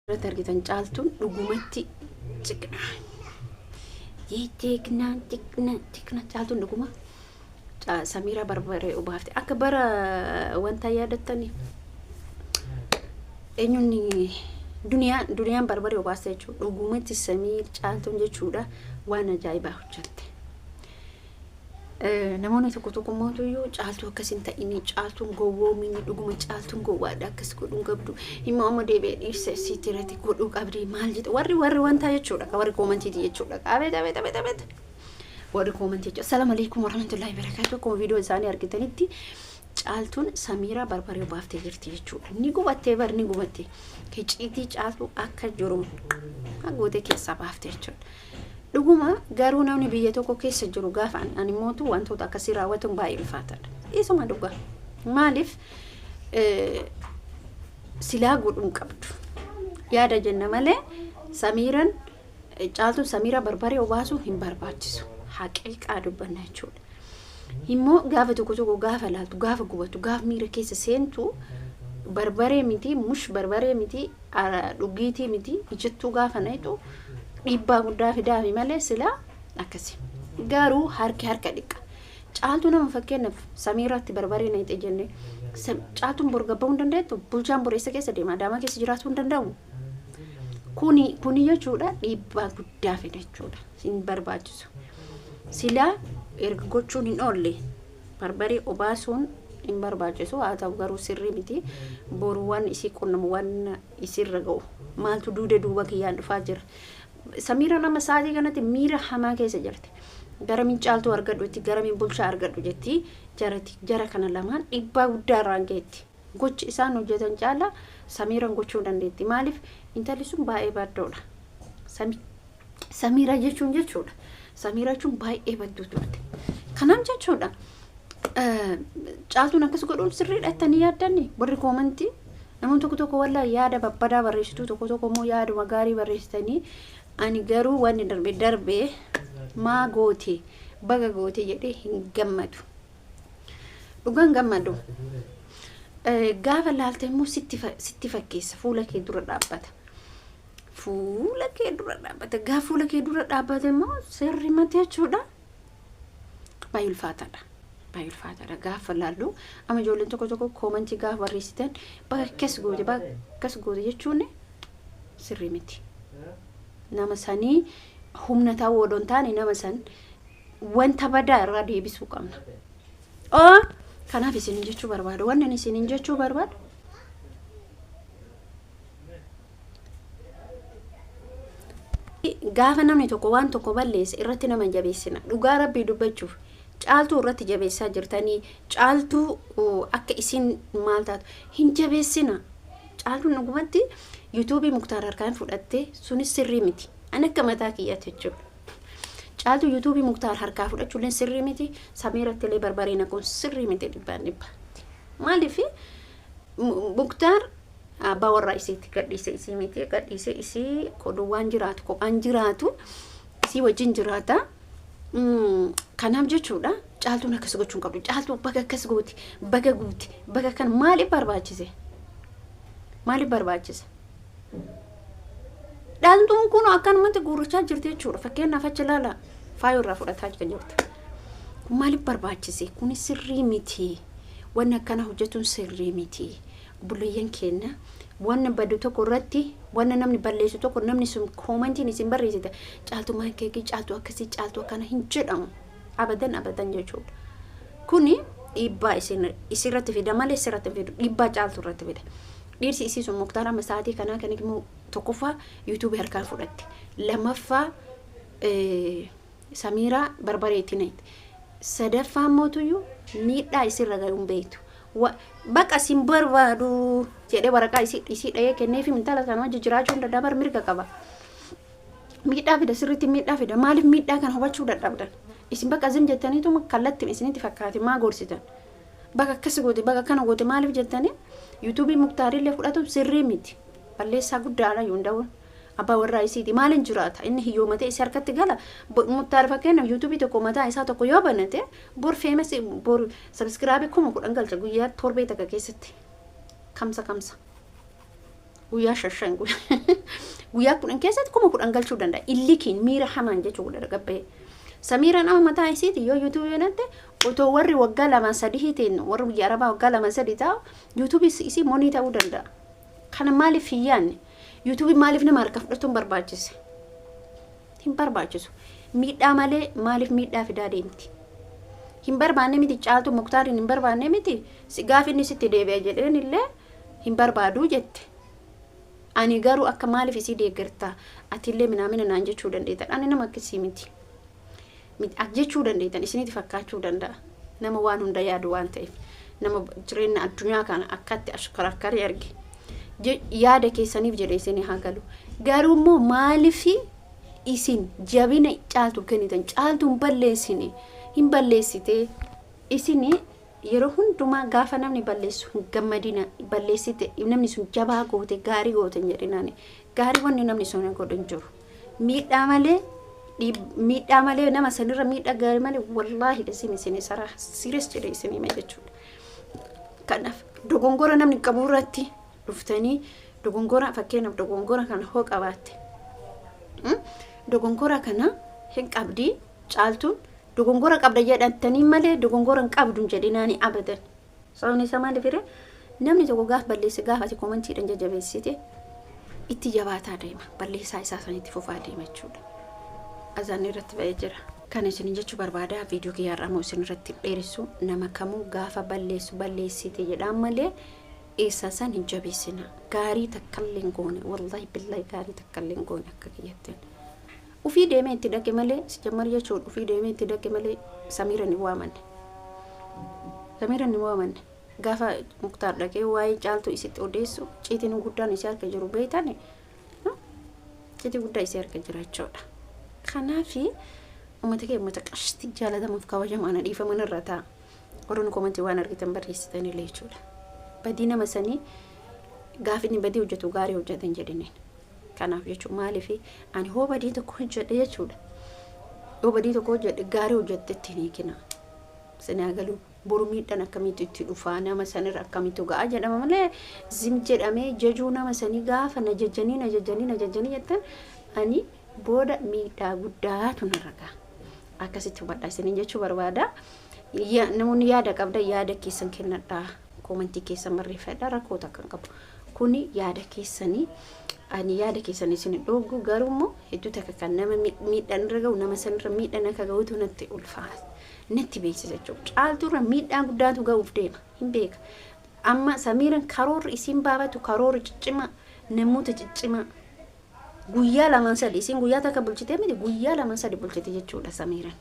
Irratti argitan Caaltuun dhugumatti ciqna. Jeeqna ciqna ciqna Caaltuun dhuguma Samiira barbaree obaafte akka bara wanta yaadattani eenyuun duniyaan barbaree obaaste jechuudha. Dhugumatti Samiir Caaltuun jechuudha waan ajaa'ibaa hojjette. Namoonni tokko tokko mootuyyuu Caaltuu akkas hin ta'ini, Caaltuun gowwoomini, dhuguma Caaltuun gowwaadha, akkas godhuu hin qabdu, immoo amma deebi'ee dhiirsa isiitti irratti godhuu qabdi maal jedhe warri warri wantaa jechuudha, warri koomantiiti jechuudha. Abeet abeet abeet abeet, warri koomantii jechuudha. Assalaamu alaikum warahmatullahi wabarakatuh. Akkuma viidiyoo isaanii argitanitti Caaltuun Samiiraa barbaree baaftee jirti jechuudha. Ni gubattee bar, ni gubatte. Hiciitii Caaltuu akka jiru gootee keessaa baafte jechuudha. Dhuguma garuu namni biyya tokko keessa jiru gaafa ani mootu wantoota akkasii raawwatuun baay'ee ulfaataadha. Isuma dhugaa. Maaliif silaa godhuu hin qabdu. Yaada jenna malee Samiiran Caaltuun Samiira barbaree obaasuu hin barbaachisu. Haqiiqaa dubbanna jechuudha. Immoo gaafa tokko tokko gaafa laaltu, gaafa gubatu, gaafa miira keessa seentu, barbaree miti, mush barbaree miti, dhugiitii miti, ijattuu gaafa naqxu dhiibbaa guddaa fidaafi malee silaa akkasi. Garuu harki harka dhiqa. Caaltuu nama fakkeenyaaf Samiiraatti barbaree naqxe jenne, Caaltuun bor gabbahuu hin dandeettu. Bulchaan bor eessa keessa deema? Adaamaa keessa jiraatuu hin danda'u. Kuni jechuudha dhiibbaa guddaa fida jechuudha. Hin barbaachisu. Silaa erga gochuun hin oolle, barbaree obaasuun hin barbaachisu. Haa ta'u garuu sirrii miti. Boru waan isii qunnamu, waan isirra ga'u maaltu duuda duuba kiyyaan dhufaa jira. Samiira nama sa'aatii kanatti miira hamaa keessa jirti. Garamiin Caaltuu argadhu jetti, garamiin bulchaa argadhu jetti. Jarati jara kana lamaan dhiibbaa guddaa irraan geetti. Gochi isaan hojjetan caalaa Samiiran gochuu dandeetti. Maaliif intalli sun baay'ee baddoodha. Samiira jechuun jechuudha. Samiira jechuun baay'ee badduu turte. Kanaaf jechuudha. Caaltuun akkas godhuun sirriidha jettanii yaaddanni warri koomantii, namoonni tokko tokko wallaa yaada babbadaa barreessitu, tokko tokko immoo yaaduma gaarii barreessitanii. Ani garuu wanni darbe darbe, maa goote, baga goote jedhee hin gammadu. Dhugaan gammadu. Gaafa laalte immoo sitti fakkeessa, fuula kee dura dhaabbata. Fuula kee dura dhaabbata. Gaafa fuula kee dura dhaabbate immoo sirri mati jechuudha. Baay'ee ulfaataadha. Baay'ee ulfaataadha. Gaafa laallu amma ijoolleen tokko tokko koomantii gaafa barreessitan baga akkas goote, baga akkas goote jechuun sirrii miti. Nama sanii humna ta'uu odoo hin taane nama san wanta badaa irraa deebisuu qabna. Oo kanaaf isinin jechuu barbaadu, wanni ani isinin jechuu barbaadu, gaafa namni tokko waan tokko balleesse irratti nama hin jabeessina. Dhugaa Rabbii dubbachuuf Caaltuu irratti jabeessaa jirtanii, Caaltuu akka isin maal taatu hin jabeessina. Caaltuun dhugumatti yuutuubii Muktaar harkaan fudhatte sunis sirrii miti. Ani akka mataa kiyyaatti jechuudha. Caaltuu yuutuubii Muktaar harkaa fudhachuullee sirrii miti. Samiiratti illee barbaree naquun sirrii miti dhibbaan dhibbaatti. Maaliif Muktaar abbaa warraa isiitti gadhiise, isii miti gadhiise, isii koduwwaan jiraatu, kophaan jiraatu, isii wajjin jiraata. Kanaaf jechuudha Caaltuun akkas gochuu hin qabdu. Caaltuu baga akkas gooti, baga guuti, baga kan maaliif barbaachise? Maaliif barbaachise? Dhaltuun kun akkanumatti guurrachaa jirti jechuudha. Fakkeenyaaf achi ilaala, faayoo irraa fudhataa kan jirtu. Kun maaliif barbaachise? Kun sirrii miti. Wanni akkana hojjetuun sirrii miti. Obboleeyyan keenya, wanna badu tokko irratti, wanna namni balleessu tokko, namni sun koomantiin isin barreessite Caaltuu maal keekii, Caaltuu akkasii, Caaltuu akkana hin jedhamu. Abadan abadan jechuudha. Kuni dhiibbaa isin isirratti fida malee sirratti hin fidu. Dhiibbaa Caaltuu irratti fida. Dhiirsi isii sun Muktaar amma sa'aatii kanaa kan immoo tokkoffaa yuutuubii harkaan fudhatte. Lamaffaa Samiiraa barbareetti naqxe. Sadaffaa mootuyyuu miidhaa isirra gahu hin beektu. Baqa sin barbaadu jedhee waraqaa isii dhahee kenneefi intala kana wajji jiraachuu hin danda'a, bar mirga qaba. Miidhaa fida, sirriitti miidhaa fida. Maaliif miidhaa kana hubachuu dadhabdan? Isin bakka zim jettaniituma kallattiin isinitti fakkaate maa gorsitan? Baga akkas goote, baga kana goote maaliif jettanii? Yuutuubii Muktaarillee fudhatuun sirrii miti. Balleessaa guddaadha yuunda'uun. Abbaa warraa isiiti. Maaliin jiraata? Inni hiyyoomatee isii harkatti gala. Muktaar fakkeenyaaf yuutuubii tokko mataa isaa tokko yoo banate bor famous, bor subscribe 10,000 galcha guyyaa torbee takka keessatti. Kamsa kamsa. Guyyaa shashan guyyaa 10 keessatti 10,000 galchuu danda'a. Illikiin miira hamaan jechuudha gabbee. Samiiraan amma mataa isiiti yoo yuutuubii banatte, otoo warri waggaa lama sadii tiin, warri biyya arabaa waggaa lama sadii taa'u, yuutuubii isii money ta'uu danda'a. Kana maaliif hin yaadne? Yuutuubii maaliif nama harka fudhatuun barbaachise? Hin barbaachisu. Miidhaa malee maaliif miidhaa fidaa deemti? Hin barbaanne miti, Caaltu Muktaariin hin barbaanne miti, si gaafi inni sitti deebi'a jedheen illee hin barbaaduu jette. Ani garuu akka maaliif isii deeggarta atillee minaamina naan jechuu dandeettan. Ani nama akkasii miti. Jechuu dandeettan, isinitti fakkaachuu danda'a. Nama waan hunda yaadu waan ta'eef. Nama jireenya addunyaa kana akkatti ashkarakkaree arge. Yaada keessaniif jedhe isinii haa galu. Garuu immoo maaliif isin jabina Caaltuu kennitan? Caaltuun balleessine, hin balleessitee. Isin yeroo hundumaa gaafa namni balleessu hin gammadina. Balleessite, namni sun jabaa goote, gaarii goote hin jedhinani. Gaarii wanni namni sun godhu hin jiru. Miidhaa malee, miidhaa malee, nama sanirra miidhaa gaarii malee, wallaahi isin saraa serious jedhe isin hima jechuudha. Kanaaf dogongora namni qabu irratti dhuftanii, dogongora, fakkeenyaaf dogongora kana hoo qabaatte, dogongora kana hin qabdi Caaltuun, dogongora qabda jedhatanii malee dogongora hin qabdu hin jedhinaani abadan. Sababni isaa maaliif hiree? Namni tokko gaaf balleesse, gaafa ati komantiidhaan jajjabeessite, itti jabaataa deema. Balleessaa isaa sanitti fufaa deema jechuudha. Azaan irratti ba'ee jira. Kana isin jechuu barbaada. Viidiyoo kiyya har'aa immoo isin irratti dheeressu. Nama kamuu gaafa balleessu balleessite jedhaan malee eessaa san hin jabeessina. Gaarii takkallee hin goone. Wallaahi billaahi gaarii takkallee hin goone akka kiyyattiin. Ufii deemee itti dhaqe malee si jammar jechuudha. Ufii deemee itti dhaqe malee Samiira hin waamanne. Samiira hin waamanne. Gaafa Muktaar dhaqee waa'ee Caaltuu isitti odeessu, ciitiin guddaan isii harka jiru beeytani. Ciitii guddaa isii harka jira jechuudha. Kanaafi uummata kee, uummata qashtii jaalatamuuf kabajamaa, na dhiifaman irra ta'a. Warroonni komantii waan argitan barreessitanillee jechuudha. Badii nama sanii, gaafa inni badii hojjetu gaarii hojjetan jedhiniin. Kanaaf jechuun maaliif ani hoo badii tokko hojjedhe jechuudha. Yoo badii tokko hojjedhe gaarii hojjette ittiin hiikina. Sinaa galuu boru miidhaan akkamiitu itti dhufaa, nama sanirra akkamiitu ga'a jedhama malee, zim jedhamee jajuu nama sanii, gaafa na jajjanii na jajjanii na jajjanii jettan, ani booda miidhaa guddaatu narra ga'a. Akkasitti hubadhaa isiniin jechuu barbaada. Namoonni yaada qabda, yaada keessan kennadhaa. Koomantii keessan barreeffadhaa, rakkoo takka hin qabu. Kuni yaada keessanii, ani yaada keessan isin hin dhooggu. Garuu immoo hedduu takka kan nama miidhaan irra gahu, nama sanirra miidhaan akka gahutu natti ulfaata. Natti beeksisa jechuudha. Caaltuurra miidhaa guddaatu gahuuf deema. Hin beeka. Amma Samiiran karoorri isiin baafatu karoorri ciccimaa, namoota ciccimaa. Guyyaa lamaan sadi isiin guyyaa takka bulchitee miti, guyyaa lamaan sadi bulchite jechuudha Samiiran.